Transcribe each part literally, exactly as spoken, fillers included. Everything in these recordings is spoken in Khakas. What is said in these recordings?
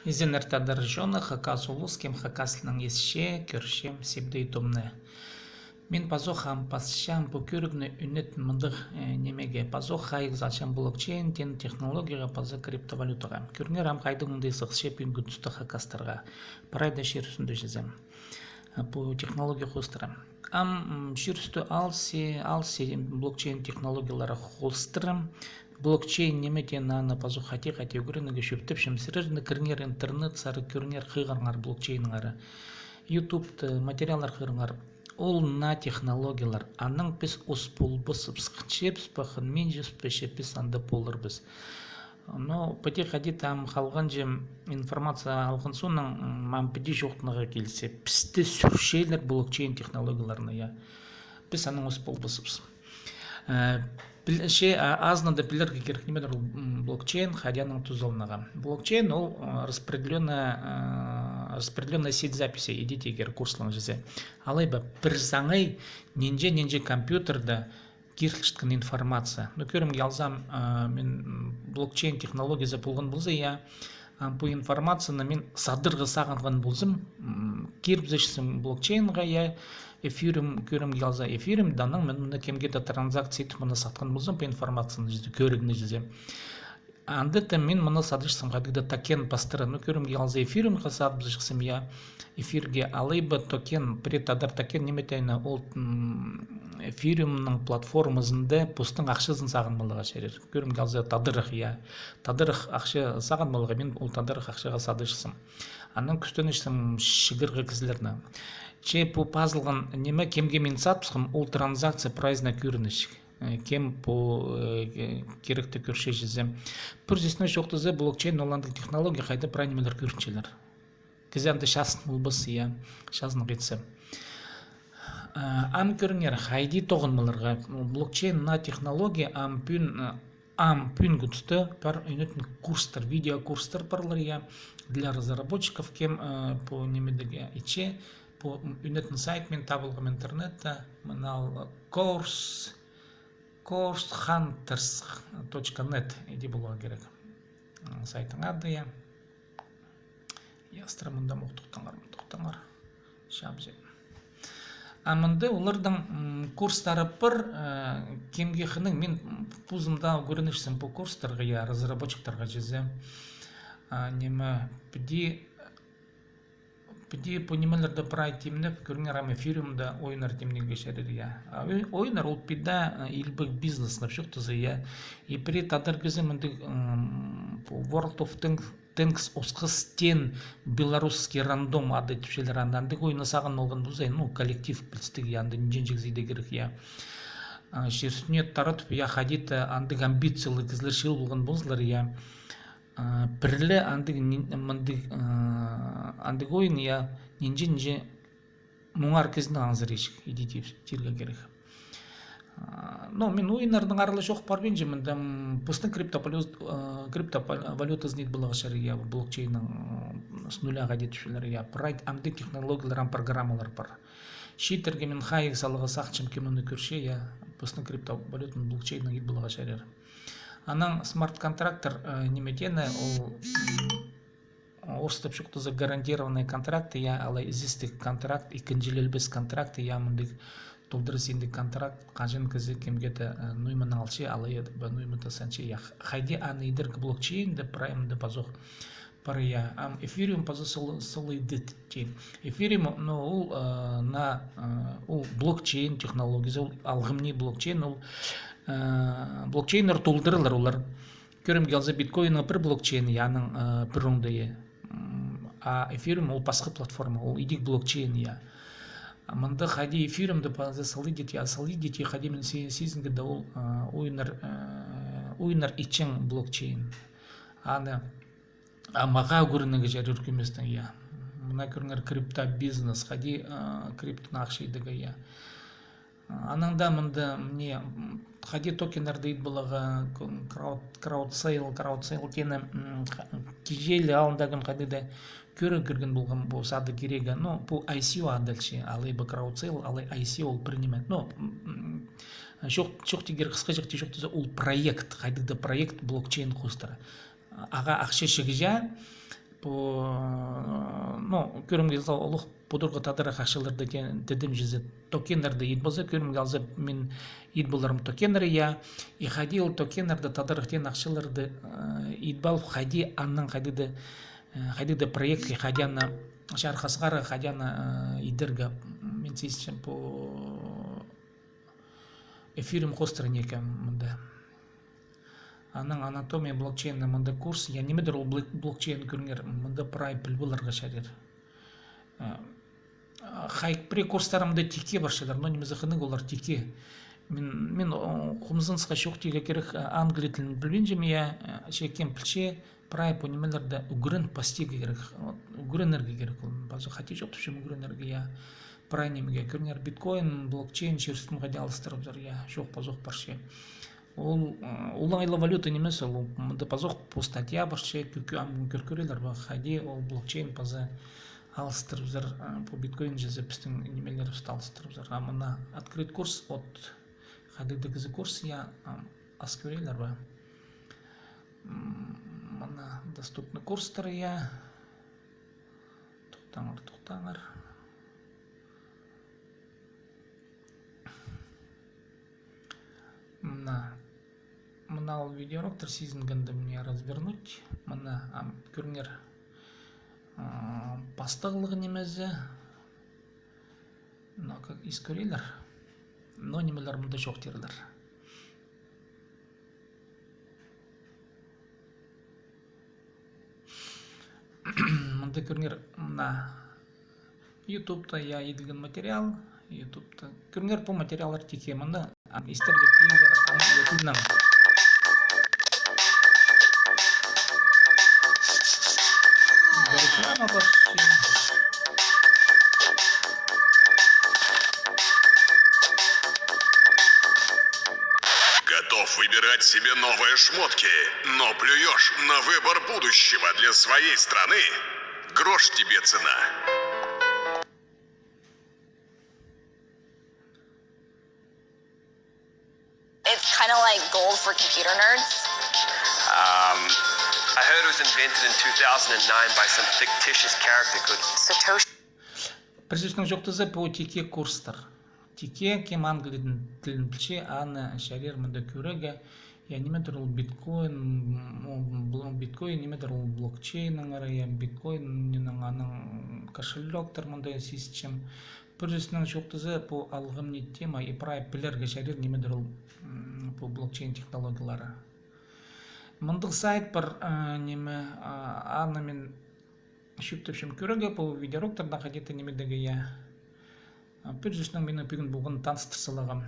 Изеннер, тадар чоны, хакас улус, кем хакас тілінең исче, кӧрче Сибдей Томны. Мин пазох ам пасчам пу кӧрігні ӱнетін мындағ, э, немеге. Пазох хайығ салчам блокчейн теен технологияға паза криптовалютаға. Кӧріңер, ам хайдағ оңдай сығысча пӱӱнгі туста хакастарға. Прай даа чир ӱстӱнде чізе. Э, пу технология хоостыра. Ам, м, чир ӱстӱ алыс, алыс блокчейн технологиялары хоостыра. Блокчейн ниме теен, аны пазох хайди-хайди ӱгренерге чӧптепчем. Сірерні кіріңер интернет сары, кӧріңер, хығырыңар блокчейннеңер. Ютубта материаллар хығырыңар. Ол наа технологиялар. Анаң піс ус полбаспыс, чізе пе, хынминчебіс пе, че піс анда поларбыс. Но піди хайди-да ам халғанҷы информация алған соонаң, м, мам піди чоохтанарға килзе, пісті сӱрчелер блокчейн технологияларына, я. Піс анаң ус полбаспыс. Э, піл-, че, а, азынаң даа пілерге кирек, ниме ол, м, блокчейн, хайди анаң тузаланарға. Блокчейн ол, э, распределённая, э, распределённая сеть записи, иди тигер курслаң чізе. Алай ба пір саңай нинҷе-нинҷе компьютерде кирілчеткен информация. Ну, кӧрімге алзам, а, мин, м, блокчейн технологиязы полған полза, я, а, пу информацияны мин садарға сағынған ползам, м, кирібізерзің блокчейнға, я, эфириум, кӧрімге алза, эфириум, даннаң мин мына кемге-де транзакция итіп, мына сатхан ползам, пу информацияны чізе, кӧрігні чізе. Анда даа мин мына садырзам хайдағ-да токен пастыра. Ну, кӧрімге алза, эфириумға садыбызарзым, я. Эфирге алай ба токен, пірее тадар токен ниме теені, ол, м, эфириумның платформазында постың ахчазын сағын аларға чарир. Кӧрімге алза, тадарах, я. Тадарах ахча сағын аларға, мин ол тадарах ахчаға садырзам. Анаң кӱстенерзім чығарға кізілерні. Че пу пазылған ниме, кемге мин сатыбысхам, ол транзакция прайзына кӧрінчек. Э, кем пу, э, ке-, киректі кӧрче чізе. Пір сӧснең чоохтаза, блокчейн ол андағ технология, хайда прай нимелер кӧрінчелер. Кізі анда чазын полбас, я, чазын итсе. Э, ам кӧріңер, хайди тоғынмаларға. Блокчейн наа технология, ам пӱӱн, э, ам пӱӱнгі туста пар ӱнетін курстар, видеокурстар парлар, я, для разработчиков, кем, э, пу нимедегі итче, пу, м, ӱнетін сайт мин таап алғам интернетте, мына ол, э, course, course hunters точка нет, иди поларға кирек. М, сайттың ады, я. Ястыра мында, мох, тохтаңар, тохтаңар. Чабза. А мында оларның, м, курстары пар, э, кемге хынығ, мин, м, позым даа ӱгренерзім пу курстарға, я, разработчиктарға чізе. А, ниме, піди Піди пу нимелерді прай тимнеп, кӧріңер, ам эфириумда ойыннар тимнирге чарир, я. А ой-, ойыннар ол піди, э, илбек бизнес, наа чоохтаза, я. И пірее тадар кізі мындағ, м, пу World of Tanks, Tanks осхас теен белорусский рандом ады тіпчелер, анда, андағ ойынны сағын алған полза, ну, коллектив пілістіг, я, анда нинҷе-нинҷе кізі дее кирек, я. А, чир ӱстӱне таратып, я, хайди-да андағ амбициялығ кізілер чыыл полған ползалар, я. А, пірле андағ нин-, мындағ, а, андағ ойын, я, нинҷе-нинҷе муңар кізіні аңзар итчек, иди тип-, тирге кирек. А, но мин ойыннарның аралас чоох парбинчам, мында, м, постың криптовалют-, а, криптовалютазын ит поларға чарир, я, блокчейннің, м, с нуля хайди тіпчелер, я, прай андағ технологиялар, ам программалар пар. Чииттерге мин хайығ саларға сағынчам, кем аны кӧрче, я, постың криптовалютаны блокчейннең ит поларға чарир. Анаң смарт-контракттар, э, ниме теені, ол, м, орыстап чоохтаза, гарантированный контракты, я, алай ізестіг контракт, ікінҷіленбес контракты, я, мындағ толдыра синдіг контракт, хаҷан кізі кемге-де, э, нуйманаң алча, алай ба нуймадаң сатча, я. Хайди аны идерге блокчейнде, прай мында пазох пар, я. Ам эфириум паза сол-, солай идеді. Эфириум, ну, ол, э, наа, э, ол блокчейн технологиязы, ол алғымнығ блокчейн, ол, э, блокчейннер толдырылар олар. Кӧрімге алза, биткоинның пір блокчейні, я, аның, э, пір оңдайы. М, а эфириум ол пасха платформа, ол идӧк блокчейн, я. А мында хайди эфириумда паза солай идеді, я, солай идеді, я, хайди мин си-, сизінген дее, ол, э, ойыннар, э, ойыннар итчең блокчейн. Аны А мағаа ӱгренерге чарир кӧместең, я. Мына кӧріңер, криптобизнес, хайди, а, криптоны ахча идерге, я. Анаң даа мында, мына, м, хайди токеннерді ит поларға, к-, крауд-, краудсейл, краудсейл теені, м, ха-, кичее ле алнындағы кӱн хайди-да кӧрер кӧрген полғам, пу сады кирегі. Ну, пу ай си о адалча, алай ба краудсейл, алай ай си о ол пір ниме. Ну, м, м, чоох-, чоохтирға, хысхаҷахти чоохтаза, ол проект, хайдағ-да проект блокчейн хоостыра. Ағаа ахча чыхча, Пу, ну, кӧрімге алза, олох пудурғы тадарах ахчаларны тидім чізе, токеннерні ит полза, кӧрімге алза, мин ит поларым токеннер, я. И хайди ол токеннерні, тадарах теен ахчаларны, э, ит полып, хайди аннаң хайди даа, э, хайди даа проектке, хайди аны чарыхха сығарарға, хайди аны, э, идерге, мин сизінчем, пу эфириум хоостар неке мында. Аның анатомия блокчейннің мында курс. Я, нимедір ол блок-, блокчейн, кӧріңер, мында прай піл поларға чарир. Э, а, хайдағ пірее курстарымда тикке парчалар, но нимезі хынығ олар тикке. Мин, мин, о, хомзынысха чох тирге кирек, а, англия тілін пілбинчем, я, а, че кем пілче, прай пу нимелерні ӱгрен пастирға кирек. Вот, ӱгренерге кирек ол. Пазох хати чох тіпчем ӱгренерге, я. Прай нимее, кӧріңер, биткоин, блокчейн чир ӱстӱн хайди алыстырыбызар, я. Чох, пазох парча. Ол, ы, олаңай ла валюта нимес, ол мында пазох пу статья парча, кӧ-, кӧ-, ам кӧр кӧрерлер ба, хайди ол блокчейн паза алыстырыбызар, ы, пу биткоин чізе пістің нимелерібісті алыстырыбызар. А мына открыть курс от хайдағ-да кізі курс, я, ам, ас кӧрерлер ба? М, мына доступный курстар, я. Тохтаңар, тохтаңар. Мына, мына ол видеоуроктар сизінгенде мына развернуть. Мына, ам, кӧріңер, а, пастағлығ нимезі. Но как ис кӧрерлер. Но нимелер мында чох тирлер. Мында кӧріңер, мына ютубта, я, иділген материал, ютубта. Кӧріңер, пу материаллар тикке, мында, а, истерге киліңер, ам, ютубнаң. Реклама почти. Готов выбирать себе новые шмотки, но плюешь на выбор будущего для своей страны? Грош тебе цена. It's kind of like gold for computer nerds. Um, I heard it was invented in two thousand and nine by some fictitious character called Satoshi. Пір сӧснең чоохтаза, пу тикке курстар. Тикке, кем англия тілін пілче, аны чарир мында кӧрерге. Я, нимедір ол биткоин, м, ол бл-, биткоин, нимедір ол блокчейннің ыры, я, биткоин, нинің аның кошелектер мында сизінчем. Пір сӧснең чоохтаза, пу алғым не тема, и прай пілерге чарир, нимедір ол, м, пу блокчейн технологиялары. Мындағ сайт пар, а, ниме, а, аны мин чӧптепчем кӧрерге, пу видеоуроктарда хайди-да нимедегі, я. А, пір сӧснең минің пӱӱн полған таныстыр салағым.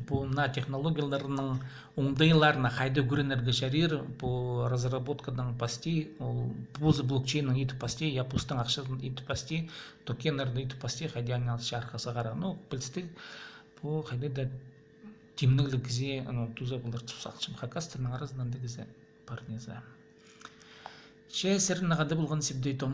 Пу мына технологияларның оңдайларына хайди ӱгренерге чарир, пу разработкадаң пасти, ол позы блокчейннең ит пасти, я, постың ахчазын ит пасти, токеннерні ит пасти, хайди аны чарыхха сығарар. Ну, пілістіг, пу хайди-да тимнігліг кізі, ну, туза полар тіп сағынчам, хакастарның аразында андағ кізі пар ниме. Че сірернең хада полған Сибдей Том.